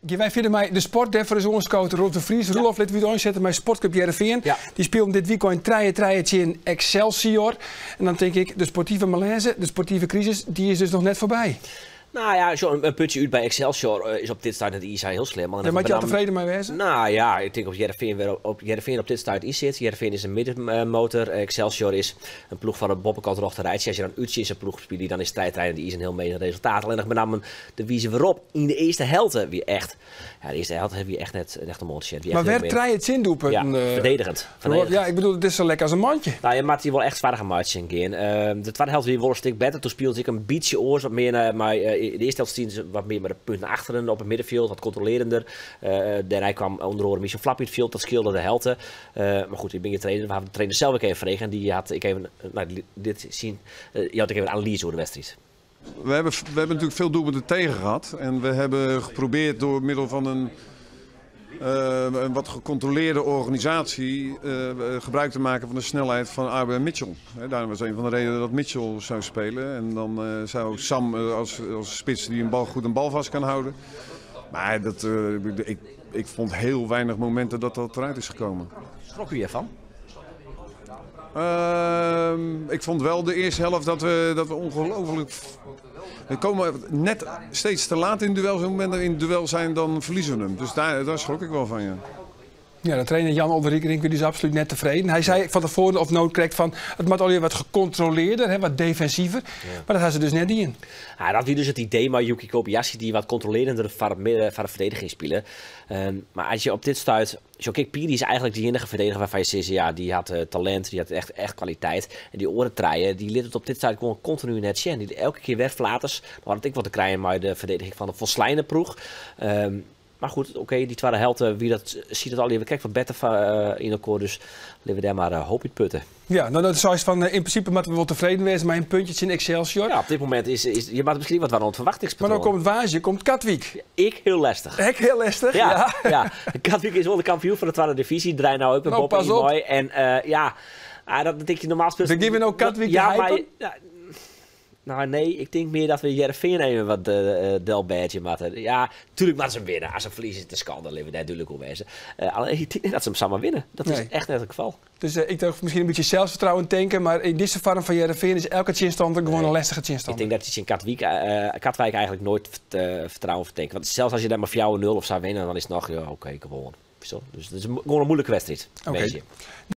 Gean wy fierder mei de sport. Dêrfoar is oanskood Roelof de Vries. Roelof, litte we úteinsette mei Sportclub Hearrenfean. Dy spilen dit wykein 3-3 tsjin Excelsior. En dan tink ik, de sportive malaise, de sportive krisis, dy is dus noch net foarby. Nou ja, zo in putsje út by Excelsior is op dit stuit net iens hiel slim. Dêr moat je al tefreden mei wêze? Nou ja, ik tink op Hearrenfean wer op Hearrenfean op dit stuit yn sit. Hearrenfean is in middenmotor. Excelsior is in ploech fan de boppekant rjochterrijtsje. As je dan út tsjin sa'n ploech spylje, dan is 3-3 net iens in hiel min resultaat. Allinnich benammen de wize wêrop yn de earste helte wie echt. Ja, de earste helte wie echt net echt om oan te sjen. Wie Maar echt heel wer min. trije tsjindoelpunten. Ja, verdedigend. Verdedigend. Ja, ik bedoel, it is sa lekker as in mandje. Nou, je moat hjir wol echt soargen meitsjen gean. De twadde helte wie wol in stik better. Toen spielde ik in bytsje oars, wat mear mei, de earste helte stienen se wat mear mei de punten achteren op it middenfjild, wat kontrolearender. Dêrnei kwam ûnder oare Michel Vlap yn it fjild, dat skeelde de helte. Mar goed, ik bin gjin trainer, we hawwe de trainer sels ek even frege en dy hat ek even, nou, dit syn, jout ek even in analyze oer de wedstriid. We hebben natuurlijk veel doelpunten tegen gehad. En we hebben geprobeerd door middel van een wat gecontroleerde organisatie gebruik te maken van de snelheid van Arbe en Mitchell. Hè, daarom was een van de redenen dat Mitchell zou spelen. En dan zou Sam als spits die een bal goed een bal vast kan houden. Maar ik vond heel weinig momenten dat dat eruit is gekomen. Schrok u ervan? Ik vond wel de eerste helft dat we ongelooflijk. We komen net steeds te laat in duels. Op het moment dat we in het duel zijn, dan verliezen we hem. Dus daar schrok ik wel van, ja. Ja, de trainer Jan Olde Riekerink wie is absoluut net tefreden. Hy sei fan tefoaren of no krekt fan it moat allegear wat gekontrolearder, hè, wat defensiever. Mar dat ha se dus net dien. Ja, dat wie dus it idee mei Yuki Kobayashi die wat kontrolearender foar de ferdigening spile. Mar as je op dit stuit, zo kijk, Pierie is eigenlik de iennige ferdediger wêrfan't je sizze, ja, dy hat talint, dy hat echt, echt kwaliteit. En dy oare trije, dy litte it op dit stuit gewoan kontinu net sjen. Dy elke kear wer flaters. Dan hat it ek wat te krijen mei de ferdigening fan de folsleine ploech. Mar goed, oké, dy twadde helte wie dat, siet it allegear krekt wat better yn elkoar. Dus litte we dêr mar hoop út putte. Ja, no, dat is fan, yn prinsipe moatte we wol tefreden wêze mei in puntje tsjin Excelsior. Ja, op dit momint is je moatte miskien wat oan it ferwachtingspatroan. Mar dan komt woansdei, komt Katwijk. Ek hiel lestich. Ek hiel lestich, Ja, ja. Ja. Katwijk is wol de kampioen fan de twadde divyzje. Draai no ek wer No, boppe pas yn op. mei. En ja, ah, dat tink je normaal speel. Dan gean we no Katwijk Ja, mar, hypen? ja, nou nee, ik tink mear dat we Hearrenfean even wat delbêdzje moatte. Ja, natuerlik moatte se winne. As se ferlieze is it in skande, litte we dêr dúdlik oer wêze. Allinnich, ik tink net dat se him samar winne. Dat is Nee. echt net it gefal. Dus ik tocht miskien in bytsje selsfertrouwen tanke, mar yn dizze foarm fan Hearrenfean is elke tsjinstanner gewoan Nee. in lestige Ik tsjinstanner. tink dat je tsjin Katwijk eigenlik noait fertrouwen fertanke. Want sels as je dêr mar 4-0 of sa winne, dan is it noch, ja, oké, gewoan. Zo. Dus it is gewoan in muoilike wedstriid. Oké. Weet je.